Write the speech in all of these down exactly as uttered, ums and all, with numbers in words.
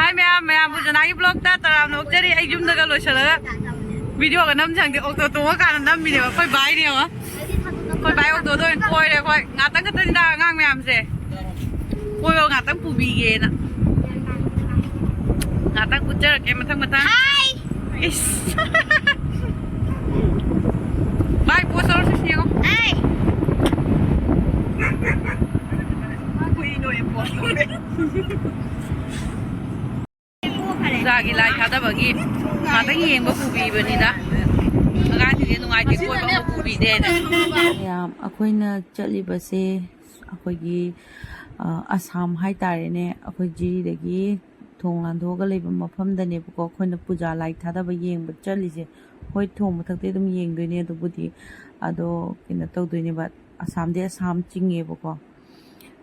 ꯍꯥꯏ ꯃꯌꯥꯝ, ꯃꯌꯥꯝꯕꯨ ꯖꯅꯥꯒꯤ ꯕ꯭ꯂꯣꯛꯇ ꯇꯔꯥꯝꯅ ꯑꯣꯛꯆꯔꯤ꯫ ꯑꯩ ꯌꯨꯝꯗꯒ ꯂꯣꯏꯁꯤꯜꯂꯒ ꯚꯤꯗꯤꯑꯣꯒ ꯅꯝ ꯁꯪꯗꯦ, ꯑꯣꯛꯇꯣ ꯇꯣꯡꯉꯀꯥꯟꯗ ꯅꯝꯃꯤꯅꯦꯕ꯫ ꯑꯩꯈꯣꯏ ꯕꯥꯏꯅꯦꯕ, ꯑꯩꯈꯣꯏ ꯕꯥꯏ ꯑꯣꯛꯇꯣꯗ ꯑꯣꯏꯅ ꯀꯣꯏꯔꯦ ꯑꯩꯈꯣꯏ꯫ ꯉꯥꯛꯇꯪ ꯈꯛꯇꯅꯤꯗ ꯑꯉꯥꯡ ꯃꯌꯥꯝꯁꯦ, ꯀꯣꯏꯕ ꯉꯥꯛꯇꯪ ꯄꯨꯕꯤꯒꯦꯅ꯫ ꯉꯥꯛꯇꯪ ꯎꯠꯆꯔꯛꯀꯦ ꯃꯊꯪ ꯃꯊꯪ꯫ ꯏꯁ꯫ ꯚꯥꯏ, ꯄꯣꯁ ꯇꯧꯔꯁꯤ ꯌꯦꯡꯉꯣ꯫ ꯄꯨꯖꯥꯒꯤ ꯂꯥꯏ ꯊꯥꯗꯕꯒꯤ ꯉꯥꯛꯇꯪ ꯌꯦꯡꯕ ꯄꯨꯕꯤꯕꯅꯤꯗ꯫ ꯑꯉꯥꯡꯁꯤꯡꯁꯦ ꯅꯨꯡꯉꯥꯏꯇꯦ, ꯀꯣꯏꯕ ꯑꯃ ꯄꯨꯕꯤꯗꯦꯅ꯫ ꯃꯌꯥꯝ, ꯑꯩꯈꯣꯏꯅ ꯆꯠꯂꯤꯕꯁꯦ ꯑꯩꯈꯣꯏꯒꯤ, ꯑ, ꯑꯁꯥꯝ ꯍꯥꯏꯇꯥꯔꯦꯅꯦ꯫ ꯑꯩꯈꯣꯏ ꯖꯤꯔꯤꯗꯒꯤ ꯊꯣꯡ ꯂꯥꯟꯊꯣꯛꯑꯒ ꯂꯩꯕ ꯃꯐꯝꯗꯅꯦꯕꯀꯣ ꯑꯩꯈꯣꯏꯅ ꯄꯨꯖꯥ ꯂꯥꯏ ꯊꯥꯗꯕ ꯌꯦꯡꯕ ꯆꯠꯂꯤꯁꯦ꯫ ꯍꯣꯏ, ꯊꯣꯡ ꯃꯊꯛꯇꯤ ꯑꯗꯨꯝ ꯌꯦꯡꯗꯣꯏꯅꯦ ꯑꯗꯨꯕꯨꯗꯤ, ꯑꯗꯣ ꯀꯩꯅꯣ ꯇꯧꯗꯣꯏꯅꯦꯕ, ꯑꯁꯥꯝꯗꯤ ꯑꯁꯥꯝ ꯆꯤꯡꯉꯦꯕꯀꯣ,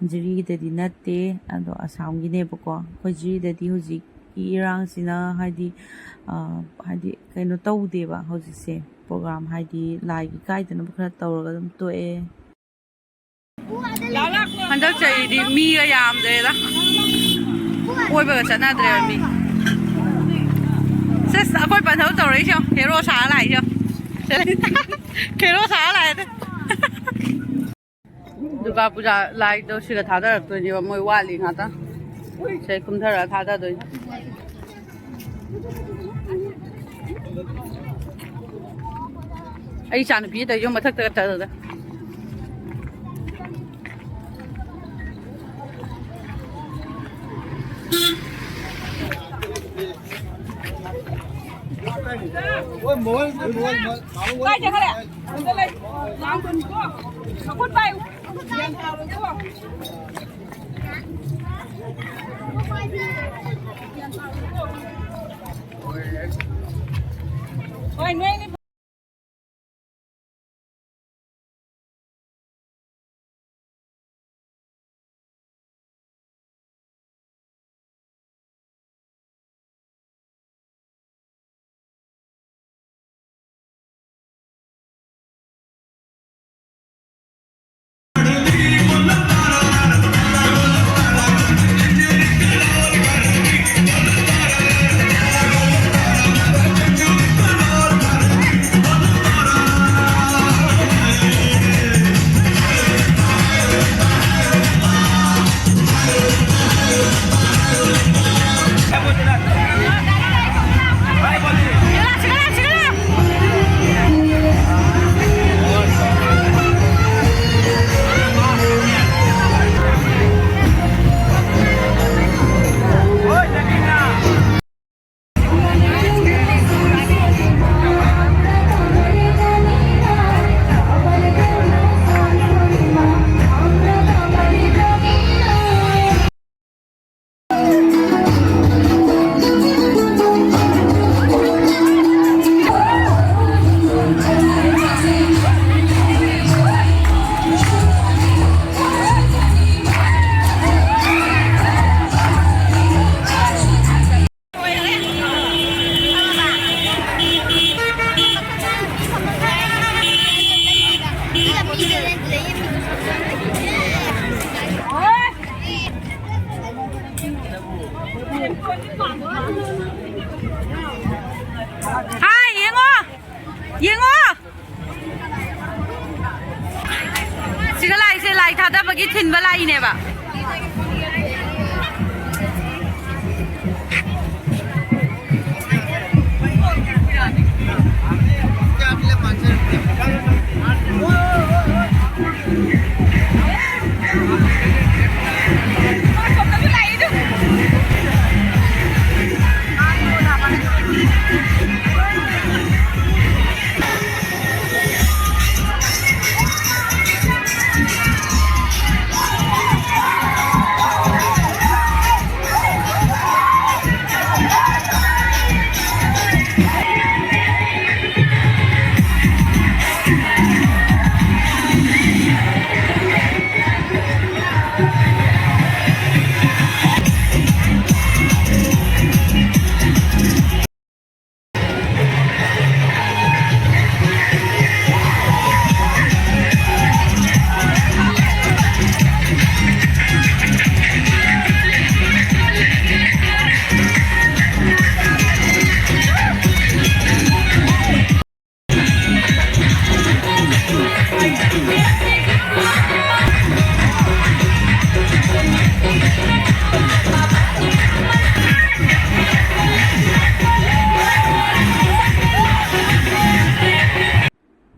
ꯖꯤꯔꯤꯗꯗꯤ ꯅꯠꯇꯦ, ꯑꯗꯣ ꯑꯁꯥꯝꯒꯤꯅꯦꯕꯀꯣ꯫ ꯑꯩꯈꯣꯏ ꯖꯤꯔꯤꯗꯗꯤ ꯍꯧꯖꯤꯛꯀꯤ ꯏꯔꯥꯡꯁꯤꯅ ꯍꯥꯏꯗꯤ, ꯑ, ꯍꯥꯏꯗꯤ ꯀꯩꯅꯣ ꯇꯧꯗꯦꯕ ꯍꯧꯖꯤꯛꯁꯦ, ꯄ꯭ꯔꯣꯒ꯭ꯔꯥꯝ ꯍꯥꯏꯗꯤ ꯂꯥꯏꯒꯤ ꯀꯥꯏꯗꯅꯕ ꯈꯔ ꯇꯧꯔꯒ ꯑꯗꯨꯝ ꯇꯣꯛꯑꯦ꯫ ꯍꯟꯗꯛ ꯆꯍꯤꯗꯤ ꯃꯤꯒ ꯌꯥꯝꯗ꯭ꯔꯦꯗ, ꯀꯣꯏꯕꯒ ꯆꯠꯅꯗ꯭ꯔꯦꯕ ꯃꯤ꯫ ꯁꯦꯁ, ꯑꯩꯈꯣꯏ ꯄꯟꯊꯧ ꯇꯧꯔꯛꯏꯁꯦ ꯌꯦꯡꯉꯣ, ꯍꯦꯔꯣ ꯁꯥꯔ ꯂꯥꯛꯏꯁꯦ ꯌꯦꯡꯉꯣ꯫ ꯍꯦꯔꯣ ꯁꯥꯔ ꯂꯥꯛꯑꯦ꯫ ꯗꯨꯔꯒꯥ ꯄꯨꯖꯥ ꯂꯥꯏꯗꯣ ꯁꯤꯗ ꯊꯥꯗꯔꯛꯇꯣꯏꯅꯦꯕ, ꯃꯣꯏ ꯋꯥꯠꯂꯤ ꯉꯥꯛꯇ꯫ ꯁꯤꯗ ꯀꯨꯝꯊꯔꯒ ꯊꯥꯗꯗꯣꯏꯅꯦ꯫ ꯑꯩ ꯏꯆꯥ ꯅꯨꯄꯤ ꯇꯧꯔꯤꯁꯦ ꯃꯊꯛꯇꯒ ꯇꯧꯔꯒ꯫ ꯀꯥꯏ ꯆꯠꯈ꯭ꯔꯦ? ꯑꯗꯨꯗ ꯂꯩ꯫ ꯂꯥꯡꯒꯅꯨꯀꯣ꯫ ꯃꯈꯨꯠ ꯄꯥꯏꯌꯨ꯫ ꯒ꯭ꯌꯥꯟ ꯇꯥꯔꯣꯏꯀꯣ꯫ ꯍꯣꯏ, ꯅꯣꯏꯅꯤ꯫ ꯍꯥꯏ, ꯌꯦꯡꯉꯣ, ꯌꯦꯡꯉꯣ꯫ ꯁꯤꯒ ꯂꯥꯛꯏꯁꯦ ꯂꯥꯏ ꯊꯥꯗꯕꯒꯤ ꯊꯤꯟꯕ ꯂꯥꯛꯏꯅꯦꯕ꯫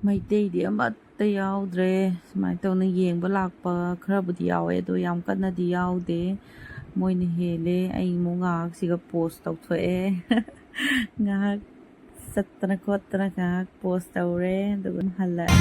ꯃꯩꯇꯩꯗꯤ ꯑꯃꯠꯇ ꯌꯥꯎꯗ꯭ꯔꯦ꯫ ꯁꯨꯃꯥꯏꯅ ꯇꯧꯅ ꯌꯦꯡꯕ ꯂꯥꯛꯄ ꯈꯔꯕꯨꯗꯤ ꯌꯥꯎꯋꯦ, ꯑꯗꯣ ꯌꯥꯝ ꯀꯟꯅꯗꯤ ꯌꯥꯎꯗꯦ꯫ ꯃꯣꯏꯅ ꯍꯦꯜꯂꯦ꯫ ꯑꯩ ꯑꯃꯨꯛ ꯉꯥꯏꯍꯥꯛ ꯁꯤꯒ ꯄꯣꯁ ꯇꯧꯊꯣꯛꯑꯦ꯫ ꯉꯥꯏꯍꯥꯛ ꯆꯠꯇꯅ ꯈꯣꯠꯇꯅ ꯉꯥꯏꯍꯥꯛ ꯄꯣꯁ ꯇꯧꯔꯦ, ꯑꯗꯨꯒ ꯑꯗꯨꯝ ꯍꯜꯂꯛꯑꯦ꯫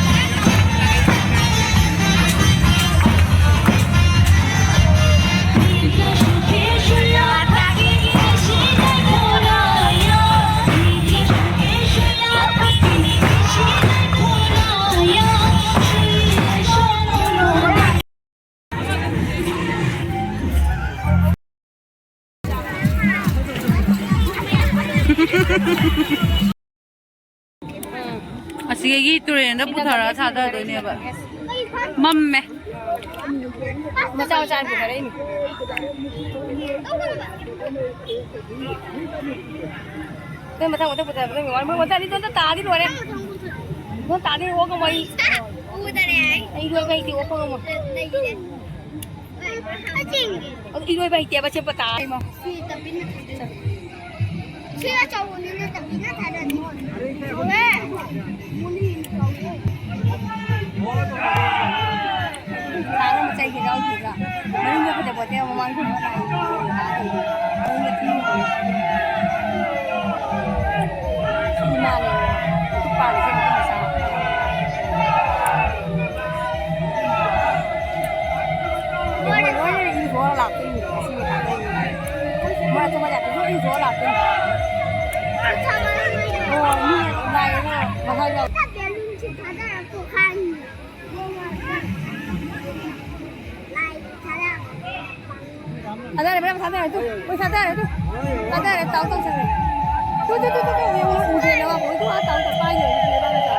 ꯑꯁꯤꯗꯒꯤ ꯇꯨꯔꯦꯟꯗ ꯄꯨꯊꯔꯒ ꯊꯥꯗꯗꯣꯏꯅꯦꯕ꯫ ꯃꯝꯃꯦ꯫ ꯃꯆꯥ ꯃꯆꯥ ꯄꯨꯊꯔꯛꯏꯅꯤ꯫ ꯅꯣꯏ ꯃꯊꯪ ꯃꯊꯪ ꯄꯨꯊꯔꯛꯄꯗ ꯃꯤ ꯋꯥꯔ-, ꯃꯣꯏ ꯃꯆꯥ ꯑꯅꯤꯗꯣ ꯑꯝꯇ ꯇꯥꯗꯤ ꯂꯣꯏꯔꯦ꯫ ꯑꯝꯇ ꯇꯥꯗꯤ ꯑꯣꯛ ꯉꯝꯃꯣꯏ ꯑꯩ꯫ ꯎꯗꯔꯦ ꯑꯩ꯫ ꯑꯩ ꯏꯔꯣꯏꯕ ꯍꯩꯇꯦ, ꯑꯣꯛꯄ ꯉꯝꯃꯣꯏ꯫ ꯂꯩꯔꯦ꯫ ꯑꯗꯨ ꯏꯔꯣꯏꯕ ꯍꯩꯇꯦꯕ, ꯁꯦꯝꯕ ꯇꯥ꯫ ꯁꯤ ꯇꯞꯄꯤꯅ ꯊꯥꯗꯣꯛꯑꯦ꯫ ꯁꯤ ꯑꯆꯧꯕꯅꯤꯅ ꯇꯞꯄꯤꯅ ꯊꯥꯗꯣꯛꯑꯦ꯫ ꯆꯥꯎꯋꯦ꯫ ꯃꯨꯂꯤ ꯆꯥꯎꯋꯦ꯫ ꯊꯥꯡ ꯑꯃ ꯆꯩꯒꯦ ꯌꯥꯎꯗꯦꯗ꯫ ꯃꯅꯤꯡꯗ ꯐꯖꯄꯣꯠꯇꯦ, ꯃꯃꯥꯡꯗ ꯐꯖꯕ ꯂꯥꯛꯏ꯫ ꯃꯅꯤꯡꯗ ꯊꯤ꯫ ꯁꯤꯗꯤ ꯃꯥꯅꯦ꯫ ꯄꯤꯛ ꯄꯥꯜꯂꯤꯁꯦ ꯃꯇꯨꯡ ꯃꯆꯥ꯫ ꯃꯣꯏ ꯂꯣꯏꯅ ꯏꯟꯊꯣꯛꯑ ꯂꯥꯛꯇꯣꯏꯅꯤ꯫ ꯁꯤ ꯃꯇꯥꯡꯗ ꯃꯣꯏ ꯑꯇꯣꯞꯄ ꯖꯥꯇꯤꯁꯨ ꯏꯟꯊꯣꯛꯑ ꯂꯥꯛꯇꯣꯏꯅꯤ꯫ ꯑꯣ, ꯃꯤ ꯂꯥꯛꯑꯦꯅ ꯃꯁꯥ ꯌꯥꯎ-, ꯊꯥꯗꯔꯦ, ꯃꯌꯥꯝ ꯊꯥꯗꯔꯦ, ꯇꯨ꯫ ꯃꯣꯏ ꯊꯥꯗꯔꯦ, ꯇꯨ꯫ ꯊꯥꯗꯔꯦ, ꯇꯥꯎ ꯇꯧꯁꯜꯂꯦ꯫ ꯇꯨ, ꯇꯨ, ꯇꯨ, ꯇꯨ, ꯇꯨ, ꯌꯦꯡꯉꯨ, ꯎꯗꯦ, ꯅꯋꯥ ꯃꯣꯏ ꯇꯨ ꯑꯥ ꯇꯥꯎ ꯇꯧ ꯄꯥꯏ ꯂꯩꯔꯦ, ꯂꯩꯕꯥꯛ ꯃꯆꯥ꯫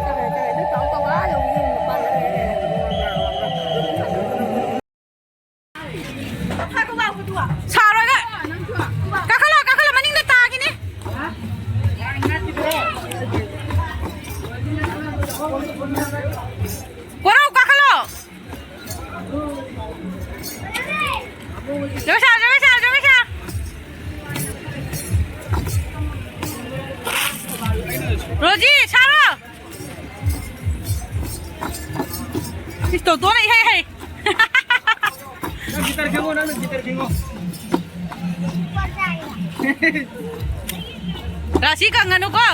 ꯆꯠꯈ꯭ꯔꯦ, ꯆꯠꯈ꯭ꯔꯦ, ꯇꯨ ꯇꯥꯎ ꯇꯧ ꯑꯥ ꯌꯧ, ꯌꯧ, ꯄꯥꯏ ꯂꯩꯔꯦ꯫ ꯁꯥꯔꯣꯏꯗ꯫ ꯀꯥꯈꯠꯂꯣ, ꯀꯥꯈꯠꯂꯣ, ꯃꯅꯤꯡꯗ ꯇꯥꯈꯤꯅꯤ꯫ ꯀꯣꯔꯧ ꯀꯥꯈꯠꯂꯣ꯫ ꯖꯣꯏꯁꯥ, ꯖꯣꯏꯁꯥ, ꯖꯣꯏꯁꯥ꯫ ꯔꯣꯖꯤ, ꯁꯥꯔꯣ꯫ ꯏꯁ, ꯇꯣꯇꯣꯅ ꯏꯍꯩ ꯍꯩ꯫ ꯅꯪ ꯒꯤꯇꯔ ꯈꯤꯡꯉꯣ, ꯅꯪꯅ ꯒꯤꯇꯔ ꯈꯤꯡꯉꯣ꯫ ꯔꯥꯁꯤ ꯀꯪꯉꯅꯨꯀꯣ꯫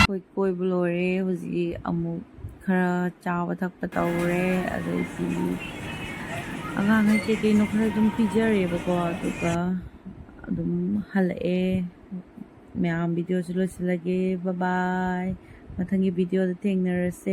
ꯑꯩꯈꯣꯏ ꯀꯣꯏꯕ ꯂꯣꯏꯔꯦ꯫ ꯍꯧꯖꯤꯛ ꯑꯃꯨꯛ ꯈꯔ ꯆꯥꯕ ꯊꯛꯄ ꯇꯧꯔꯦ꯫ ꯑꯗꯩꯗꯤ ꯑꯉꯥꯡꯈꯩ ꯀꯩ ꯀꯩꯅꯣ ꯈꯔ ꯑꯗꯨꯝ ꯄꯤꯖꯔꯦꯕꯀꯣ꯫ ꯑꯗꯨꯒ ꯑꯗꯨꯝ ꯍꯜꯂꯛꯑꯦ꯫ ꯃꯌꯥꯝ, ꯚꯤꯗꯤꯑꯣꯁꯤ ꯂꯣꯏꯁꯤꯜꯂꯒꯦ꯫ ꯕꯥꯏ ꯕꯥꯏ꯫ ꯃꯊꯪꯒꯤ ꯚꯤꯗꯤꯑꯣꯗ ꯊꯦꯡꯅꯔꯁꯦ꯫